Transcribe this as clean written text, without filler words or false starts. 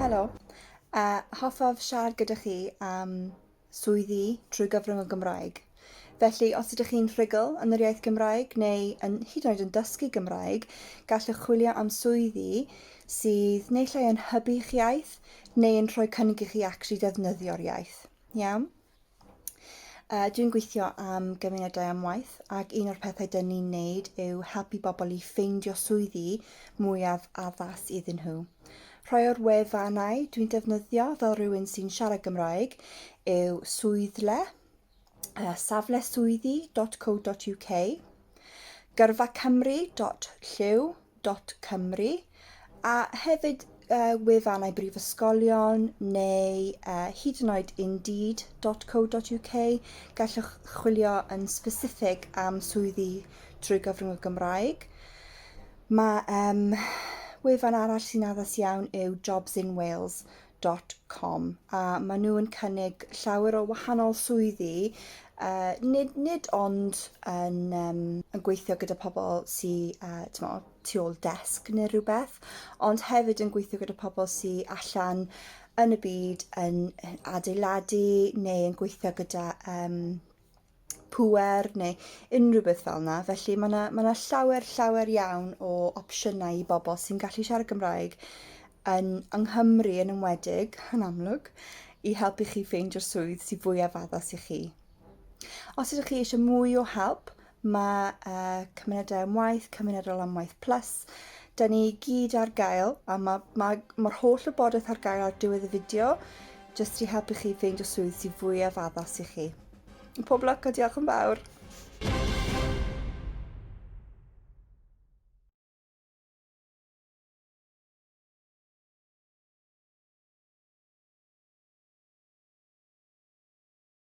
Helo. Hoffaf siarad gyda chi am swyddi trwy gyfrwng y Gymraeg. Felly, os ydych chi'n rhugl yn yr iaith Gymraeg neu yn hyd yn oed yn dysgu Gymraeg, gallwch chwilio am swyddi sydd naill ai yn hybu'ch iaith neu yn rhoi cynnig i chi actually defnyddio'r iaith. Iawn? Dwi'n gweithio am Gymunedau am Waith ac un o'r pethau dyn ni'n neud yw helpu bobl i ffeindio swyddi mwyaf addas iddyn nhw. Rhai o'r wefannau dwi'n defnyddio fel rhywun sy'n siarad Gymraeg yw Swyddle, safleswyddi.co.uk, gyrfacymru.llyw .cymru a hefyd wefannau brifysgolion neu hyd yn oed indeed dot co dot uk. Gallwch chwilio yn specific am swyddi trwy gyfrwng y Gymraeg. Mae um, wefan arall sy'n addas iawn yw jobsinwales dot com a maen nhw yn cynnig llawer o wahanol swyddi uh, nid, nid ond yn, um, yn gweithio gyda pobl sy'n uh, t'mo, tu ôl desg neu rhywbeth, ond hefyd yn gweithio gyda pobl sy'n allan yn y byd yn adeiladu neu yn gweithio gyda um, pŵer neu unrhyw beth fel yna. Felly mae yna, mae yna llawer, llawer iawn o opsiynau i bobl sy'n gallu siarad Gymraeg yn, yng Nghymru yn enwedig, yn amlwg, i helpu chi ffeindio'r swydd sydd fwyaf addas i chi. Os ydych chi eisiau mwy o help, mae Cymunedau am Waith, Cymunedol am Waith Plus, da ni gyd ar gael, a mae'r ma, ma, ma holl wybodaeth ar gael ar diwedd y fideo, jyst i helpu chi ffeindio swydd sydd fwyaf addas i chi. Pob lwc a diolch yn fawr!